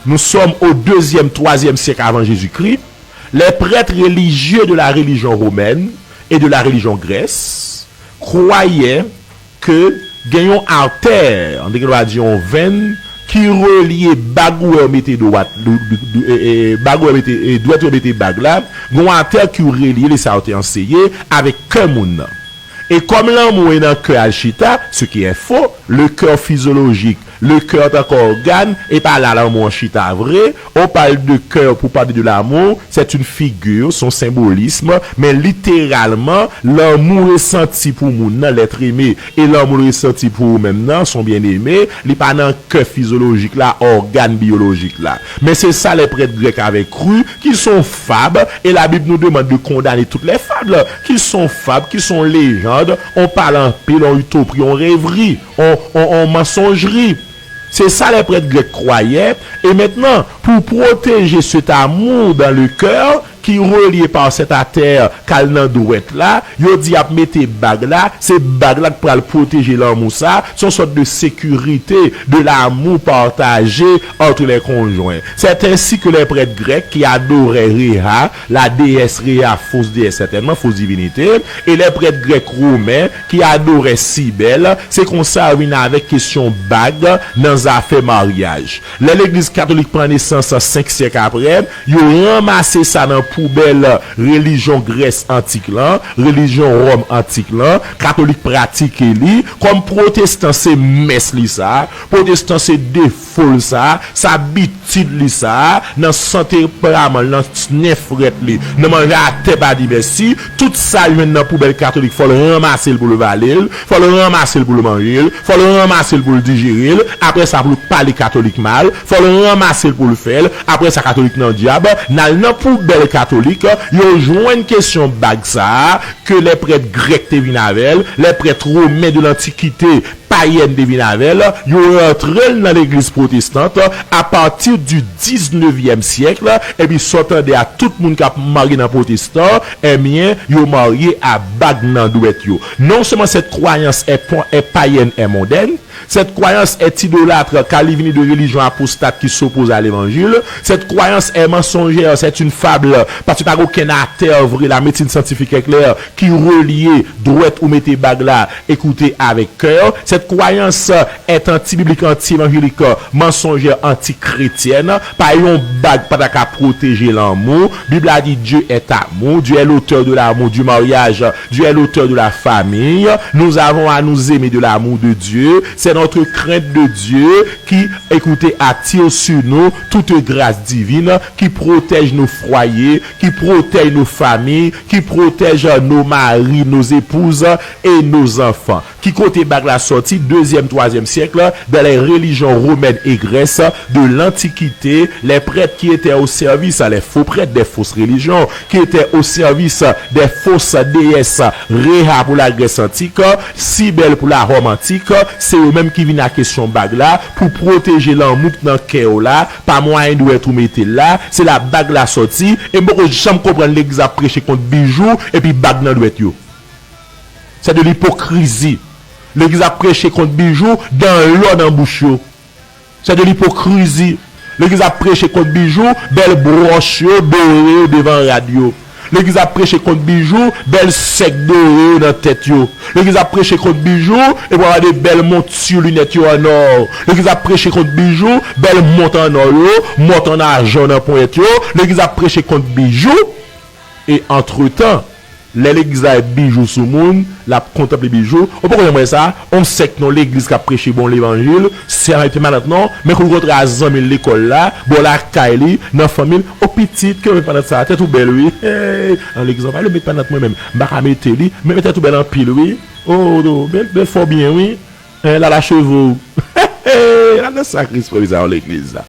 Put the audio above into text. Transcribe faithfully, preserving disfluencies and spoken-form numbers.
Nous sommes au deuxième, troisième siècle avant Jésus-Christ. Les prêtres religieux de la religion romaine et de la religion grecque croyaient ke gen yon artère, an te gen dwa di yon venn, ki relye bag ou wè yo mete dwat, dou- dou- dou- e- e- bag ou wè mete, e, dwèt yo mete bag la, gen yon artère ki relye, li sa yo te anseye, avèk kè moun nan. E kòm lanmou e nan kè a l chita, ce qui est faux, le cœur physiologique, le cœur tankou ògàn, e pa la lanmou an chita vre, on parle de cœur pour parler de l'amour, c'est une figure, son symbolisme, men literalman, lanmou resanti pou moun nan, l'être aimé, e lanmou resanti pou ou menm nan, son bien-aimé, li pa nan kè fizyolojik la, ògàn biyolojik la. Mais c'est ça les prêtres grecs avaient cru, qu'ils sont fable, et la Bible nous demande de condamner toutes les fables, qu'ils sont fable, qu'ils sont légende, on pale anpil, on utopie, on rêverie, on, on, on mensongerie. Se sa lè prèt grèk kwayè. E mentnan, pou pwoteje cet amour dans le cœur, ki relye pa sèt atè k al nan dwèt la, yo di y ap mete bag la, se bag la k pral pwoteje lanmou sa, se yon sòt de sécurité, de l'amour partagé entre les conjoints. C'est ainsi que les prêtres grecs qui adoraient Rhéa, la déesse Rhéa, fausse déesse certainement, fausse divinité, et les prêtres grecs romains qui adoraient Cybèle, se konsa yo vin avèk kesyon bag nan zafè maryaj. Lè legliz katolik pran nesans senk syèk apre, yo ranmase sa nan poubèl relijyon Grès antik lan, relijyon Wòm antik lan, katolik pratike li, kòm pwotestan se mès li sa, pwotestan se defo l sa, se abitid li sa, nan san tenperaman l, nan nenf rèt li, nan manje atè pa di mèsi, tout sa l jwenn nan poubèl katolik, fò l ranmase l pou l vale l, fò l ranmase l pou l manje l, fò l ranmase l pou l dijere l, apre sa pou l pale katolik mal, fò l ranmase l pou l fè l, apre sa katolik nan dyab, n al nan poubèl katolik, yo jwenn kesyon bag sa a, ke lè prèt grèk te vin avè l, lè prèt women de lantikite payèn te vin avè l, yo rantre l nan legliz pwotestant apati di diznevyèm syèk, epi sa w tande a tout moun k ap marye nan pwotestan, ebyen, yo marye a bag nan dwèt yo. Non seulement cette croyance est, po- est païenne et mondaine, cette croyance est idolâtre car elle vient de religions apostates qui s'opposent à l'évangile. Cette croyance est mensongère, c'est une fable, paske pa gen okenn atè vre, la médecine scientifique est claire, ki relye dwèt ou mete bag la, écoutez, avec cœur. Cette croyance est anti-biblique, anti-évangélique, mensongère, anti-chrétienne. Pa yon bag pa ta ka pwoteje lanmou. Bib la di, Dieu est amour, Dieu est l'auteur de l'amour, du mariage, Dieu est l'auteur de la famille. Nous avons à nous aimer de l'amour de Dieu. C'est notre crainte de Dieu qui, écoutez, attire sur nous toute grâce divine qui protège nos foyers, qui protège nos familles, qui protège nos maris, nos épouses et nos enfants. Ki kote bag la sòti? Dezyèm, twazyèm syèk, dans les religions romaines et grecques de l'Antiquité, les prêtres qui étaient au service, les faux prêtres des fausses religions, qui étaient au service des fausses déesses, Rhéa pour la Grèce antique, Cybèle pour la Rome antique, se yo menm ki vin ak kesyon bag la pou pwoteje lanmou k nan kè w la, pa mwayen dwèt ou mete l la, se la bag la sòti, e m poko janm konprann legliz ap preche kont bijou epi bag nan dwèt yo. C'est de l'hypocrisie. Legliz ap preche kont bijou, dan lò nan bouch yo. C'est de l'hypocrisie. Legliz ap preche kont bijou, bèl bwòch yo, dore yo devan rad yo. Legliz ap preche kont bijou, bèl sèk dore yo nan tèt yo. Legliz ap preche kont bijou, epi w ap gade bèl monti linèt yo an nò. Legliz ap preche kont bijou, bèl mont an nò yo, mont an ajan nan ponyèt yo. Legliz ap preche kont bijou, e antretan, lè legliz la wè bijou sou moun, l ap kontanple bijou. Ou poko janm wè sa? On sèk nan legliz k ap preche bon levanjil, se a met panant non, men kou l kontre a zanmi l lekòl la, bò lakay li, nan fanmi l, o pitit, ke met panant sa, tèt ou bèl wi. Hey! An legliz an pale met panant mwen menm, m pa ka mete li, men tèt ou bèl anpil wi. O, o, bèl, bèl fè w byen wi. Hein, lala cheve w. Hey! Lala sakris pran sa an legliz la.